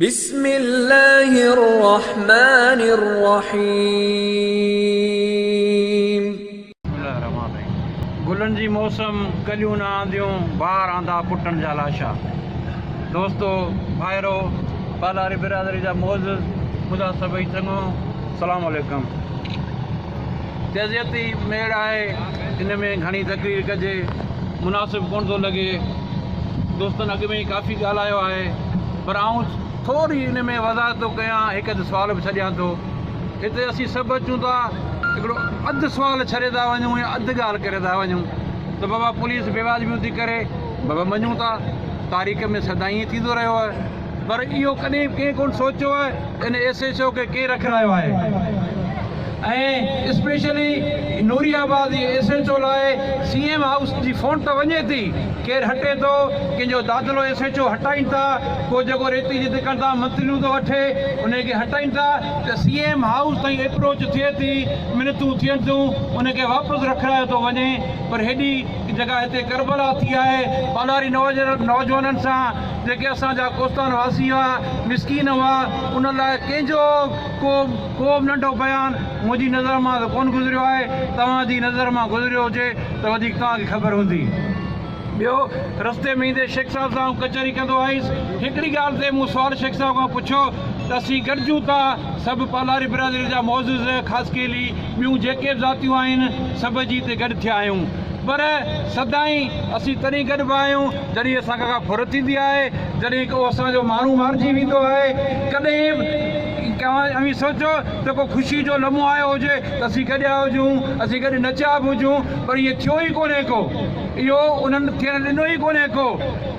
بسم الله الرحمن الرحيم. بسم الله الرحمن الرحيم گلن جي موسم ڪليون نه آنديون بهار آندا پٽن جا لاشا دوستو ڀائرو پالاري برادري جا معزز منهنجا سڀئي چڱو سلام عليڪم تعزيتي ميڙ آهي ان ۾ گهڻي تقرير ڪجي مناسب ڪونه ٿو لڳي دوستن اڳ ۾ ئي ڪافي ڳالهايو آهي پر آئون ٿوري ان ۾ وضاحت ٿو ڪيان هڪ اڌ سوال به ڇڏيان ٿو هتي اسين سڀ اچون ٿا هڪڙو اڌ سوال ڇڏي ٿا وڃون يا اڌ ڳالهه ڪري ٿا وڃون ته بابا پوليس بيواجبيون ٿي ڪري بابا مڃون ٿا تاريخ ۾ سدائين ائين ٿيندو رهيو آهي پر اهو ڪڏهن به ڪنهن ڪونه سوچيو آهي ته ان ايس ايڇ او کي ڪير رکرايو آهي ۽ اسپيشلي نوري آباد جي ايس ايڇ او لاء سي ايم هائوس جي فون ته وڃي ٿي ڪير هٽي ٿو ڪنهن جو دادلو ايس ايڇ او هٽائين ٿا ڪو جيڪو ريتي جي دڪان تان منٿليون ٿو وٺي انهي کي هٽائين ٿا ته سي ايم هائوس تائين ايپروچ ٿئي ٿي منتون ٿين ٿيون ان کي واپس رکرايو ٿو وڃي پر هيڏي جيڪا هتي ڪربلا ٿي آهي پالاري نوجوانن سان جيڪي اسان جا ڪوستان واسي هئا مسڪين هئا انهن لاء ڪنهن جو ڪو ڪو به ننڍو بيان منهنجي نظر مان ته ڪونه گذريو آهي توهان جي نظر مان گذريو هجي ته وڌيڪ توهان کي خبر هوندي. ٻيو رستي ۾ ايندي شيخ صاحب سان آئون ڪچهري ڪندو آيس هڪڙي ڳالهه تي مون سوال شيخ صاحب کان پڇيو ته اسين گڏجون ٿا سڀ پالاري برادري جا معزز خاصخيلي ٻيون جيڪي به ذاتيون آهن سڀ جي هتي گڏ ٿيا آهيون پر سدائين اسين تڏهن گڏبا آهيون جڏهن اسان کان ڪا ڦر ٿيندي آهي، جڏهن ڪو اسان جو ماڻهو مارجي ويندو آهي، ڪڏهن به اوهين سوچو ته ڪو خوشي جو لمحو آيو هجي ته اسين گڏيا هجون، اسين گڏ نچيا به هجون پر ائين ٿيو ئي ڪونهي ڪو، اهو انهن ٿيڻ ڏنو ئي ڪونهي ڪو.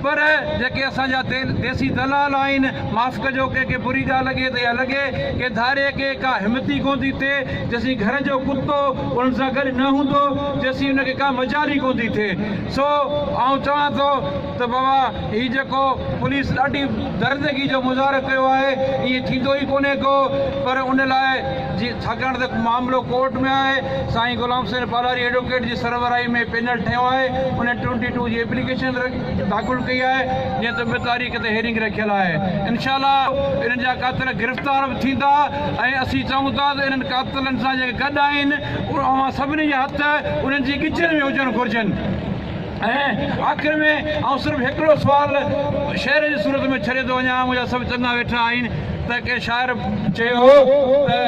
پر جيڪي اسان جا ديسي دلال آهن، معاف ڪجو ڪنهن کي بري ڳالهه لڳي ته اها لڳي، ڪنهن ڌارئي کي ڪا همت ئي ڪونه ٿي ٿئي، جيسين گهر جو ڪتو انهن سان گڏ نه هوندو، تيسين ان کي ڪا مجال ئي ڪونه ٿي ٿئي. سو آئون چوان ٿو ته بابا هي جيڪو پوليس ڏاڍي درندگي جو مظاهرو ڪيو آهي، ائين ٿيندو ئي ڪونهي ڪو، پر ان لاء جي ڇاڪاڻ ته معاملو ڪورٽ ۾ آهي، سائين غلام حسين پالاري ايڊووڪيٽ جي سربراهي ۾ پينل ٺهيو آهي، ان ٽوئنٽي ٽو جي ايپليڪيشن داخل ڪئي آهي، جنهن تي ٻه تاريخ تي هيئرنگ رکيل آهي، انشاء الله انهن جا قاتل گرفتار به ٿيندا ۽ اسين چئون ٿا ته انهن قاتلن سان جيڪي گڏ آهن اوهان سڀني جا هٿ انهن جي ڳچين ۾ هجڻ گهرجن ۽ آخر ۾ آئون صرف هڪڙو سوال شعر جي صورت ۾ ڇڏي ٿو وڃان منهنجا سڀ چڱا ويٺا آهن ته ڪنهن شاعر چيو هو ته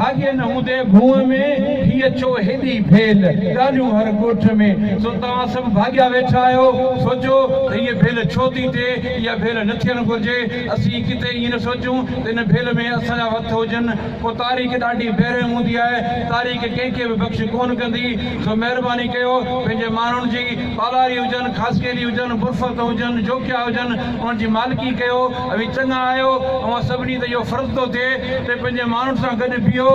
ڀاڳين هوندي ڀونء ۾ هيء ڇو هيڏي ڀيل، ڳالهيون هر ڳوٺ ۾. سو توهان سڀ ڀاڳيا ويٺا آهيو، سوچو ته هيء ڀيل ڇو ٿي ٿئي، اها ڀيل نه ٿيڻ گهرجي. اسين ڪٿي ائين نه سوچون ته ان ڀيل ۾ اسان جا هٿ هجن. پوء تاريخ ڏاڍي بيرحم هوندي آهي، تاريخ ڪنهن کي به بخش ڪونه ڪندي، سو مهرباني ڪيو پنهنجي ماڻهن جي، پالاري هجن، خاصخيلي هجن، برفت هجن، جوکيا هجن، انهن جي مالڪي ڪيو، اوهين چڱا آهيو، اوهان سڀني تي اهو فرض ٿو ٿئي ته پنهنجي ماڻهن سان گڏ بيهو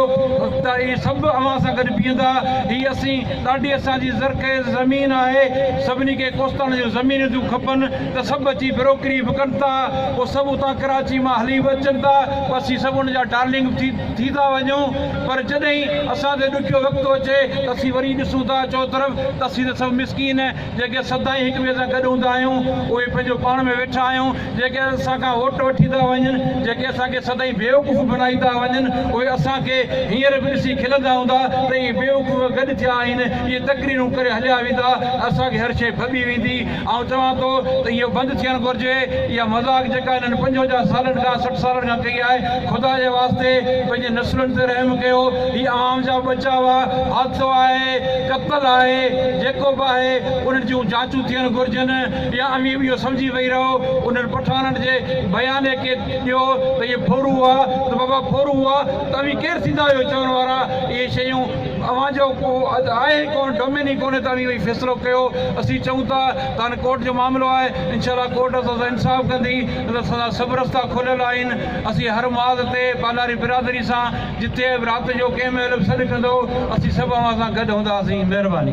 ته اهي سڀ اوهان سان گڏ بيهندا، هي اسين ڏاڍي اسان جي زرخيز زمين آهي، سڀني کي ڪوستان جون زمينون ٿيون کپن ته سڀ اچي بروڪري به ڪن ٿا، پوء سڀ اتان ڪراچي مان هلي به اچن ٿا، پوء اسين سڀ ان جا ڊارلنگ به ٿي ٿا وڃون، پر جڏهن اسان تي ڏکيو وقت ٿو اچي ته اسين وري ڏسون ٿا چؤطرف ته اسين ته سڀ مسڪين جيڪي سدائين هڪ ٻئي سان گڏ هوندا آهيون، اهي پنهنجو پاڻ ۾ ويٺا آهيون، جيڪي اسان کان ووٽ وٺي ٿا وڃن، جيڪي اسان کي سدائين بيوقوف بنائي ٿا وڃن، اهي اسان کي هينئر به ڏسي کلندا هوندا ته اهي بيوقوف گڏ ٿيا آهن، اهي تقريرون ڪري هليا ويندا، اسان کي هر شيء ڦٻي ويندي. آئون چوان ٿو ته اهو بند ٿيڻ گهرجي، اها مذاق جيڪا هنن 55 سالن کان 60 سالن کان ڪئي آهي، خدا جي واسطي پنهنجي نسلن تي رحم ڪيو، هي عوام جا ٻچا هئا، حادثو آهي، قتل آهي، جيڪو به آهي انهن جون جاچون ٿيڻ گهرجن يا اوهين به اهو سمجهي ويهي رهو انهن پٺاڻن جي بياني کي ڏيو ته اهي ڦورو هئا ته بابا ڦورو هئا ته اوهين ڪير ٿيندا آهيو چوڻ وارا اهي شيون اوهان جو ڪو آهي ڪونه ڊومين ئي ڪونهي ته اوهين ويهي فيصلو ڪيو اسين چئون ٿا ته هاڻي ڪورٽ جو معاملو آهي انشاء الله ڪورٽ اسان سان انصاف ڪندي نه ته اسان جا سڀ رستا کليل آهن اسين هر محاذ تي پالاري برادري سان جتي به رات جو ڪنهن مهل به سڏ ڪندو اسين سڀ اوهان سان گڏ هونداسين مهرباني.